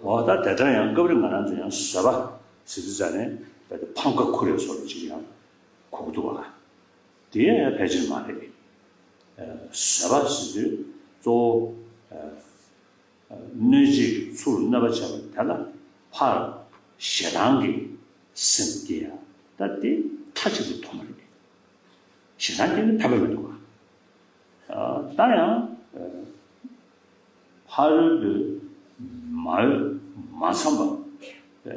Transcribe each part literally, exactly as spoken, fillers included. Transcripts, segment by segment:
འོ་ད་དེ་ལྟར་ཡང་སྐབས་རེ་ང་རང་ཚོ་ཡང་བཟོད་པ་ཟེར་དུས་ཙ་ནས་ད་དེ་ཕམ་ཁ་ཁུར་རེ་བཟོ་འདྲ་ཅིག་ཡང་གོ་གི་འདུག་བ། དེ་ཡང་ཕལ་ཆེར་མ་རེད། བཟོད་པ་ཟེར་དུས་གཙོ་བོ་གནོད་བྱེད་ཀྱི་ཚུར་གནོད་པ་བྱས་པ་དེ་ལ་ཕར་ཞེ་སྡང་གི་སེམས་སྐྱེ་ཡ། ད་དེ་མཐའ་གཅིག་ཏུ་མཐོང་མ་རེད། ཞེ་སྡང་སྐྱེ་ནས་ཕན་པ་མི་འདུག་ག་ད་ཡང་ཕ་རོལ་པོའི་མ་འོས་མ་འཚམས་པ་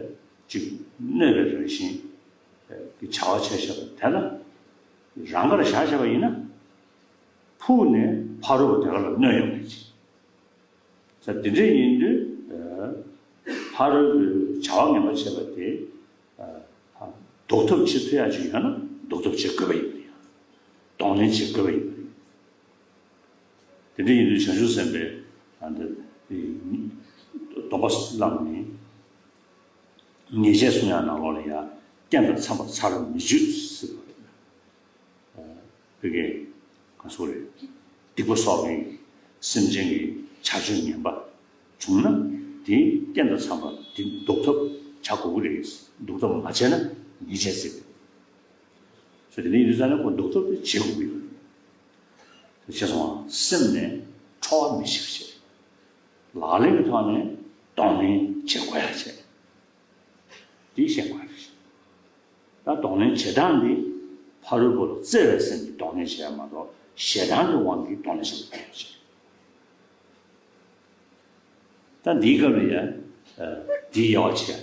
ཅིག་གནོད་པའི་རང་བཞིན་གྱི་བྱ་བ་བྱས་བཞག་པ་དེ་ལ་རང་དགར་བཞག་བཞག་པ་ཡིན་ན། ཕུགས་ནས་ཕ་རོལ་པོ་དེ་ག་ལ་གནོད་ཡོང་གི་ཅིག་ས་དེ་འདྲ་ཡིན་དུས། ཕ་རོལ་པོའི་བྱ་བ་ངན་པ་བྱས་པ་དེ་ལྡོག་ཐབས་བྱེད་ཐུབ་ཡག་ཅིག་ཡོད་ན་ལྡོག་ཐབས་བྱེད་དགོས་པ་ཡིན་པ་རེད། གདོང་ལེན་བྱེད་དགོས་པ་ཡིན་པ་རེད། དེ་འདྲ་ཡིན་དུས་བྱང་ཆུབ་སེམས་དཔའི་ཨ་འདི་སྡོམ་པ་བླངས་ནས་ཉེས་བྱས་སྲུང་ཡག་ནང་ལོགས་ལ་ཡང་རྐྱེན་དང་འཚམས་པར་ཚར་མི་གཅོད་ཟེར་བ་རེད། བོད་སྐད་གང་སོགས་རེད། སྡིག་པ་གསོག་མཁན་གྱི་སེམས་ཅན་གྱི་བྱ་སྤྱོད་ངན་པ་བྱུང་ན་དེ་རྐྱེན་དང་འཚམས་པར་དེ་ལྡོག་ཐབས་བྱ་དགོས་ཀྱི་རེད། ལྡོག་ཐབས་མ་བྱས་ན་ཉེས་བྱས་ཟེར། ཟེར་དེ་ནས་ཡིན་དུས་ཙང་ནས་ཁོ་ལྡོག་ཐབས་དེ་བྱེད་དགོས་ཀྱི་ཡོད་རེད། ཅེས་སོང་ཙང་སེམས་ནས་ཁྲོ་བ་མི་བྱེད་པ་བྱེད། ལག་ལེན་གྱི་ཐོག་ནས་གདོང་ལེན་བྱེད་དགོས་ཡག་བྱེད། འདི་ཤེས་དགོས་རེད། ད་གདོང་ལེན་བྱེད་སྟངས་འདི་ཕ་རོལ་པོ་ལ་བརྩེ་བའི་སེམས་ཀྱིས་གདོང་ལེན་བྱེད་ཡ་མ་གཏོགས་ཞེ་སྡང་གི་དབང་གིས་གདོང་ལེན་བྱེད་དགོས་རེད། ད་འདིའི་སྐབས་ལ་ཡ་འདིའི་དབྱེ་བ་ཕྱེ།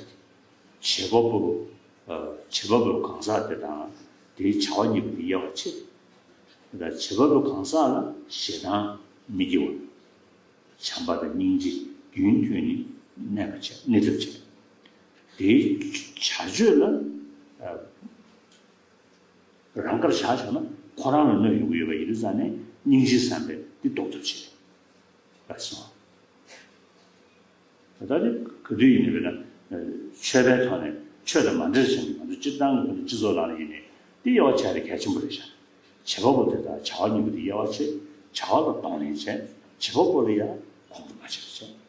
བྱེད་པ་པོ། བྱེད་པ་པོའི་གང་ཟག་དེ་དང་དེའི་བྱ་བ་གཉིས་པོ་འདི་དབྱེ་བ་ཕྱེ། ད་བྱེད་པ་པོའི་གང་ཟག་ལ་ཞེ་སྡང་མི་སྐྱེ་བ། བྱམས་པ་དང་སྙིང་རྗེ་རྒྱུན་མཐུད་ནས་གནས་པ་བྱས་གནས་ཐབས་བྱས། དེའི་བྱ་སྤྱོད་ལ་རང་དགར་བཞག་བཞག་ན་ཁོ་རང་ལ་གནོད་ཡོང་གི་ཡོད་པ་ཡིན་དུས་ཙང་ནས་སྙིང་རྗེ་བསམ་པས་འདི་ཟློག་ཐབས་བྱེད་པ་སོང་། ད་ལྟ་ག་དུས་ཡིན་ནའི་བས་ན་ཆོས་པའི་ཐོག་ནས་ཆོས་དང་མ་འབྲེལ་ཞིང་ང་ཚོ་སྤྱིར་བཏང་གི་སྤྱི་ཚོགས་ནང་ལ་ཡིན་ནའི་འདི་དབྱེ་བ་ཕྱེ་ཡ་གལ་ཆེན་པོ་རེད་ཤག་བྱེད་པ་པོ་དེ་དང་བྱ་བ་གཉིས་པོ་དེ་དབྱེ་བ་ཕྱེ། བྱ་བ་ལ་གདོང་ལེན་བྱས། བྱེད་པ་པོ་ལ་ཡང་ཁོང་ཁྲོ་མ་བྱེད་པ་བྱས།